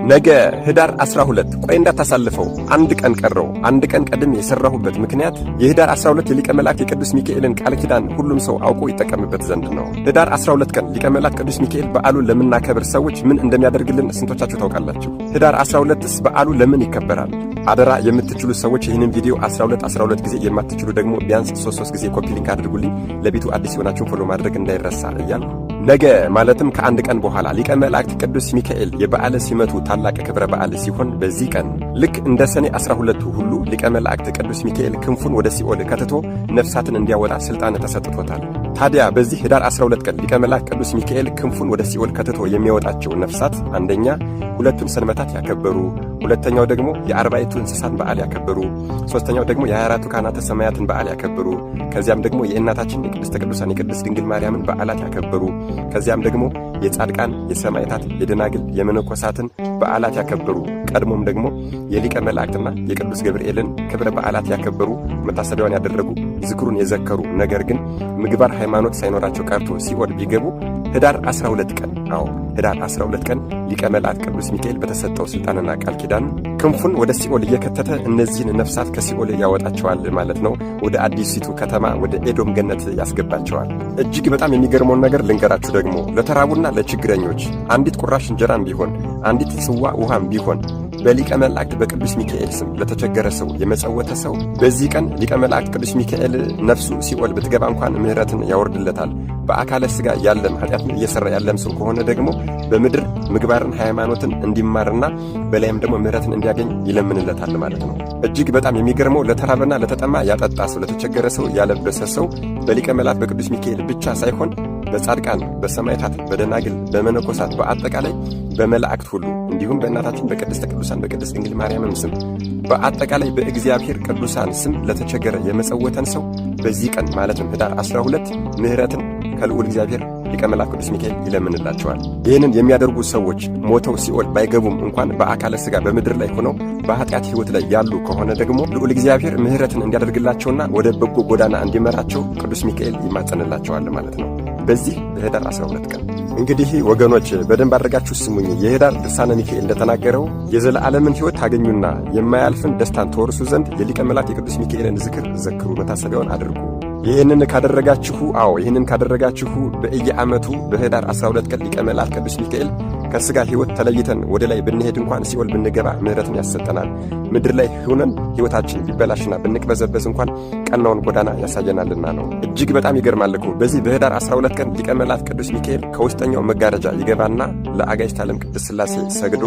ነገ ህዳር 12፣ ቆይ እንዳታሳልፈው፣ አንድ ቀን ቀረው። አንድ ቀን ቀድሜ የሰራሁበት ምክንያት የህዳር 12 የሊቀ መላእክት የቅዱስ ሚካኤልን ቃል ኪዳን ሁሉም ሰው አውቆ ይጠቀምበት ዘንድ ነው። ህዳር 12 ቀን ሊቀ መላእክት ቅዱስ ሚካኤል በዓሉን ለምናከብር ሰዎች ምን እንደሚያደርግልን ስንቶቻችሁ ታውቃላችሁ? ህዳር 12ስ በዓሉ ለምን ይከበራል? አደራ፣ የምትችሉ ሰዎች ይህንን ቪዲዮ 12 12 ጊዜ፣ የማትችሉ ደግሞ ቢያንስ 3 3 ጊዜ copy link አድርጉልኝ። ለቤቱ አዲስ የሆናችሁን follow ማድረግ እንዳይረሳ እያልኩ፣ ነገ ማለትም ከአንድ ቀን በኋላ ሊቀ መላእክት ቅዱስ ሚካኤል የበዓለ ሲመቱ ታላቅ ክብረ በዓል ሲሆን፣ በዚህ ቀን ልክ እንደ ሰኔ 12ቱ ሁሉ ሊቀ መላእክት ቅዱስ ሚካኤል ክንፉን ወደ ሲኦል ከትቶ ነፍሳትን እንዲያወጣ ሥልጣን ተሰጥቶታል። ታዲያ በዚህ ህዳር 12 ቀን ሊቀ መላእክት ቅዱስ ሚካኤል ክንፉን ወደ ሲኦል ከትቶ የሚያወጣቸው ነፍሳት፣ አንደኛ ሁለቱን ሰንበታት ያከበሩ፣ ሁለተኛው ደግሞ የአርባዕቱ እንስሳን በዓል ያከበሩ፣ ሦስተኛው ደግሞ የ24ቱ ካህናተ ሰማያትን በዓል ያከበሩ፣ ከዚያም ደግሞ የእናታችን የቅድስተ ቅዱሳን የቅድስት ድንግል ማርያምን በዓላት ያከበሩ፣ ከዚያም ደግሞ የጻድቃን፣ የሰማዕታት፣ የደናግል፣ የመነኮሳትን በዓላት ያከበሩ፣ ቀድሞም ደግሞ የሊቀ መላእክትና የቅዱስ ገብርኤልን ክብረ በዓላት ያከበሩ፣ መታሰቢያውን ያደረጉ፣ ዝክሩን የዘከሩ፣ ነገር ግን ምግባር ሃይማኖት ሳይኖራቸው ቀርቶ ሲኦል ቢገቡ ህዳር 12 ቀን፣ አዎ ህዳር 12 ቀን ሊቀ መላእክት ቅዱስ ሚካኤል በተሰጠው ሥልጣንና ቃል ኪዳን ክንፉን ወደ ሲኦል እየከተተ እነዚህን ነፍሳት ከሲኦል ያወጣቸዋል ማለት ነው። ወደ አዲሲቱ ከተማ ወደ ኤዶም ገነት ያስገባቸዋል። እጅግ በጣም የሚገርመውን ነገር ልንገራችሁ ደግሞ፣ ለተራቡና ለችግረኞች አንዲት ቁራሽ እንጀራም ቢሆን፣ አንዲት ጽዋ ውሃም ቢሆን በሊቀ መላእክት በቅዱስ ሚካኤል ስም ለተቸገረ ሰው የመጸወተ ሰው በዚህ ቀን ሊቀ መላእክት ቅዱስ ሚካኤል ነፍሱ ሲኦል ብትገባ እንኳን ምሕረትን ያወርድለታል። በአካለ ሥጋ ያለም ኃጢአትን እየሠራ ያለም ሰው ከሆነ ደግሞ በምድር ምግባርን ሃይማኖትን እንዲማርና በላይም ደግሞ ምሕረትን እንዲያገኝ ይለምንለታል ማለት ነው። እጅግ በጣም የሚገርመው ለተራበና ለተጠማ ያጠጣ ሰው፣ ለተቸገረ ሰው ያለበሰ ሰው በሊቀ መላእክት በቅዱስ ሚካኤል ብቻ ሳይሆን በጻድቃን፣ በሰማዕታት፣ በደናግል፣ በመነኮሳት፣ በአጠቃላይ በመላእክት ሁሉ፣ እንዲሁም በእናታችን በቅድስተ ቅዱሳን በቅድስት ድንግል ማርያምም ስም፣ በአጠቃላይ በእግዚአብሔር ቅዱሳን ስም ለተቸገረ የመጸወተን ሰው በዚህ ቀን ማለትም ህዳር 12 ምሕረትን ከልዑል እግዚአብሔር ሊቀ መላእክት ቅዱስ ሚካኤል ይለምንላቸዋል። ይህንን የሚያደርጉ ሰዎች ሞተው ሲኦል ባይገቡም እንኳን በአካለ ሥጋ በምድር ላይ ሆነው በኃጢአት ሕይወት ላይ ያሉ ከሆነ ደግሞ ልዑል እግዚአብሔር ምሕረትን እንዲያደርግላቸውና ወደ በጎ ጎዳና እንዲመራቸው ቅዱስ ሚካኤል ይማጸንላቸዋል ማለት ነው። በዚህ በህዳር 12 ቀን እንግዲህ ወገኖች በደንብ አድርጋችሁ ስሙኝ። የህዳር ድርሳነ ሚካኤል እንደተናገረው የዘላለምን ሕይወት ታገኙና የማያልፍን ደስታን ተወርሱ ዘንድ የሊቀ መላእክት የቅዱስ ሚካኤልን ዝክር ዘክሩ፣ መታሰቢያውን አድርጉ። ይህንን ካደረጋችሁ፣ አዎ ይህንን ካደረጋችሁ በየዓመቱ በህዳር 12 ቀን ሊቀ መላእክት ቅዱስ ሚካኤል ከሥጋ ሕይወት ተለይተን ወደ ላይ ብንሄድ እንኳን፣ ሲኦል ብንገባ ምሕረትን ያሰጠናል። ምድር ላይ ሆነን ሕይወታችን ቢበላሽና ብንቅበዘበዝ እንኳን ቀናውን ጎዳና ያሳየናልና ነው። እጅግ በጣም ይገርማል እኮ፣ በዚህ በህዳር 12 ቀን ሊቀ መላእክት ቅዱስ ሚካኤል ከውስጠኛው መጋረጃ ይገባና ለአጋዕዝተ ዓለም ቅድስት ሥላሴ ሰግዶ